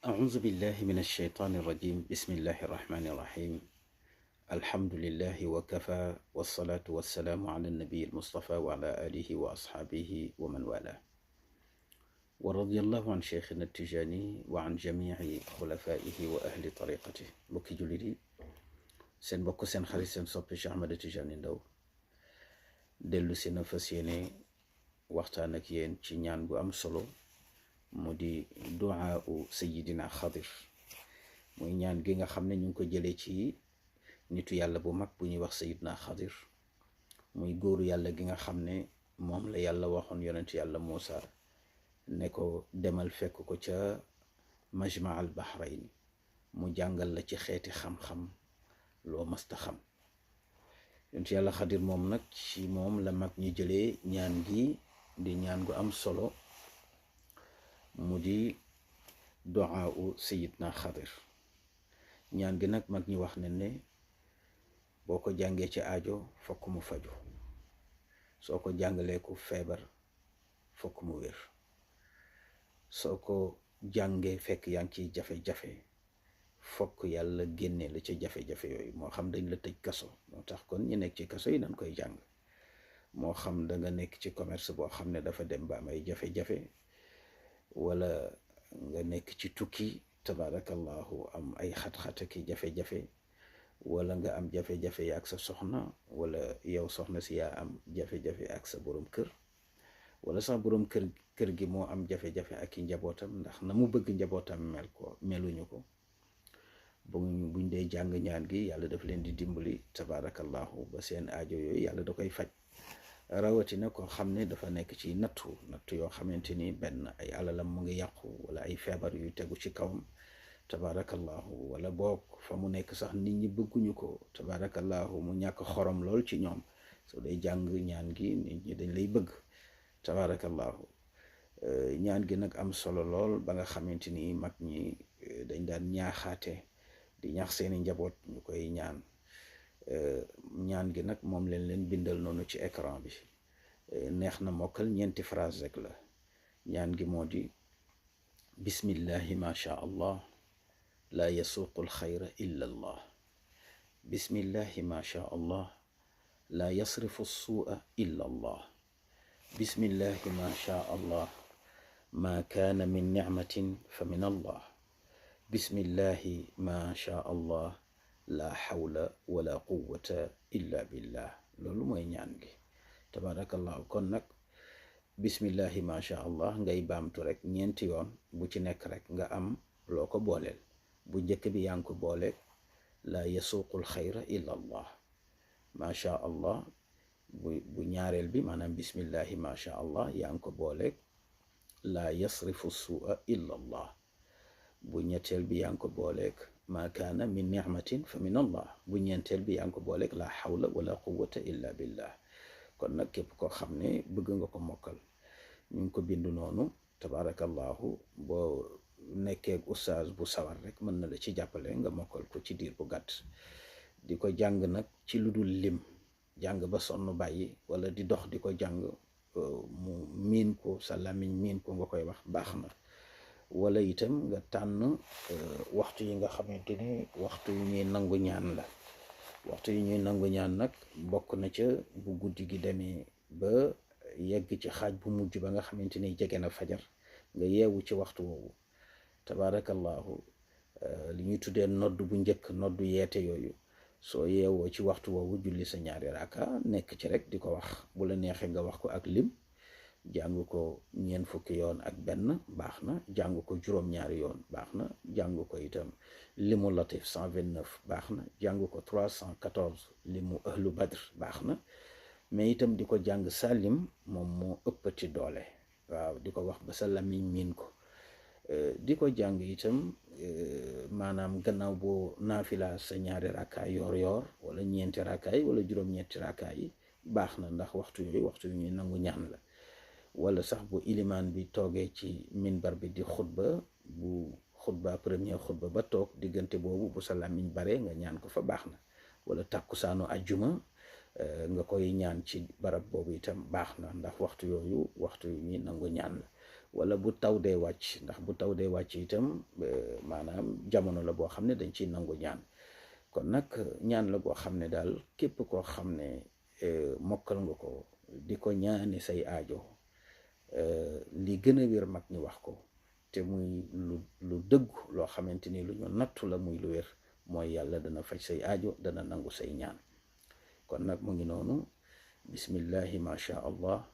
أعوذ بالله من الشيطان الرجيم بسم الله الرحمن الرحيم الحمد لله وكفى والصلاة والسلام على النبي المصطفى وعلى آله وأصحابه ومن والاه ورضي الله عن شيخنا التجاني وعن جميع خلفائه وأهل طريقته بكي جلدي سن بكو سن خريج سن صبي شيخ أحمد التجاني ndaw dellu si na fas yéene waxtaan ak yéen ci ñaan bu am solo mu di duaa u sayidina xadir muy ñaan gi nga xam ne ñu ngi ko jëlee ci nitu yàlla bu mag bu ñuy wax sayidina xadir muy góoru yàlla gi nga xam ne moom la yàlla waxoon yonent yàlla Muusa ne ko demal fekk ko ca majma al bahrayn mu jàngal la ci xeeti xam-xam loo masta xam yonent yàlla xadir moom nag ci moom la mag ñu jëlee ñaan gi di ñaan gu am solo mu di duaa u sayidna xadir ñaan gi nag mag ñi wax ne boo ko jàngee ci aajo fokk mu faju soo ko jàngalee ku feebar fokk mu wér soo ko jàngee fekk yaa ngi ciy jafe-jafe fokk yàlla génne la ca jafe-jafe yooyu moo xam dañ la tëj kaso moo tax kon ñi nekk ci kaso yi dañ koy jàng moo xam da nga nekk ci commerce boo xam ne dafa dem ba am ay jafe-jafe wala nga nekk ci tukki tabarakallahu am ay xat-xat ki jafe-jafe wala nga am jafe-jafe ak sa soxna wala yow soxna si yaa am jafe-jafe ak sa borom kër wala sax borom kër gi moo am jafe-jafe ak i njabootam ndax na mu bëgg njabootam meluñu ko buñ dee jàng ñaan gi yàlla daf leen di dimbali tabarakallahu ba seen aajo yooyu yàlla da koy faj rawatina ko xam ne dafa nekk ci nattu yoo xamante ni benn ay alalam mu ngi yàqu wala ay feebar yu tegu ci kawam tabarakallahu wala boog fa mu nekk sax nit ñi bëgguñu ko tabarakallahu mu ñàkk xorom lool ci ñoom soo day jàng ñaan gi nit ñi dañ lay bëgg tabarakallahu ñaan gi nag am solo lool ba nga xamante ni mag ñi dañ daan ñaaxaate di ñaax seeni njaboot ñu koy ñaan ñaan gi nag moom leen bindal noonu ci écran bi neex na mokkal ñeenti phrase rek la ñaan gi moo di bismillahi ma sha allah la yasuqu alxayra illa allah bismillahi ma sha allah la yasrifu alsuua illa allah bismillahi ma sha allah ma kaana min nicmatin fa min allah bismillahi ma sha allah la hawla wala quwwata illa billah loolu mooy ñaan gi tabarakallahu kon nag bismillahi ma sha allah ngay baamtu rek ñeenti yoon bu ci nekk rek nga am loo ko booleel bu njëkk bi yaa ngi ko booleeg la yasuqul xayra illa allah ma sha allah bu ñaareel bi maanaam bismillahi ma sha allah yaa ngi ko booleeg la yasrifu suua illa allah bu ñetteel bi yaa ngi ko booleeg ma kaana min nicmatin fa min allah bu ñeenteel bi yaa ngi ko booleeg la hawla wala quwwata illa billah kon nag képp koo xam ne bëgg nga ko mokkal ñu ngi ko bindu noonu tabarakallahu boo nekkee ustaaz bu sawar rek mën na la ci jàppale nga mokkal ko ci diir bu gàtt di ko jàng nag ci lu dul lim jàng ba sonn bàyyi wala di dox di ko jàng mu miin ko sa làmmiñ miin ko nga koy wax baax na wala itam nga tànn waxtu yi nga xamante ni waxtu yu ñuy nangu ñaan la waxtu yu ñuy nangu ñaan nag bokk na ca bu guddi gi demee ba yegg ci xaaj bu mujj ba nga xamante ni jege na fajar nga yeewu ci waxtu woowu tabarakallahu li ñuy tuddee nodd bu njëkk noddu yeete yooyu soo yeewoo ci waxtu woowu julli sa ñaari raaka nekk ci rek di ko wax bu la neexee nga wax ko ak lim jàng ko ñeent fukki yoon ak benn baax na jàng ko juróom-ñaari yoon baax na jàng ko itam limu latif 129 baax na jàng ko 314 limu ahlu badr baax na mais itam di ko jàng salim moom moo ëppati doole waaw di ko wax ba sa lamiñ miin ko di ko jàng itam maanaam gannaaw boo naafila sa ñaari rakkaay yoor wala ñeenti rakkaay wala juróom-ñetti rakkaay yi baax na ndax waxtu yooyu waxtu yu ñuy nangu ñaan la wala sax bu ilimaan bi toogee ci minbar bi di xutba bu xutba premier xutba ba toog diggante boobu bu sa làmmiñ bare nga ñaan ko fa baax na wala tàkkusaanu ajjuma nga koy ñaan ci barab boobu itam baax na ndax waxtu yooyu waxtu yu ñuy nangu ñaan la wala bu taw dee wàcc, ndax bu taw dee wàcc itam maanaam jamono la boo xam ne dañ ciy nangu ñaan. kon nag ñaan la boo xam ne daal képp koo xam ne mokkal nga ko di ko ñaane say aajo, li gën a wér mag ñi wax ko te muy lu dëggu loo xamante ni lu ñu nattu la muy lu wér, mooy yàlla dana faj say aajo, dana nangu say ñaan. kon nag mu ngi noonu, bismillahi ma sha allah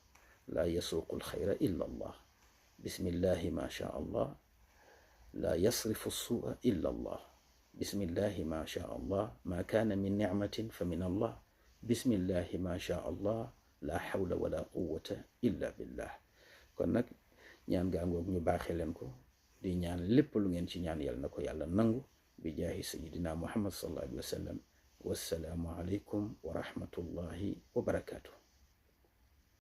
la yasuuqu alxayra illa allah, bismillahi ma sha allah la yasrifu suua illa allah, bismillahi ma sha allah ma kaana min nicmatin fa min allah, bismillahi ma sha allah la hawla wala quwwata illa billah. kon nag ñaan gaangoog ñu baaxee leen ko, di ñaan lépp lu ngeen ci ñaan yàlla na ko yàlla nangu bi jaahi sayidina muhammad sallallahu alayhi wa sallam. wassalaamu aleykum wa rahmatullahi wa barakaatu.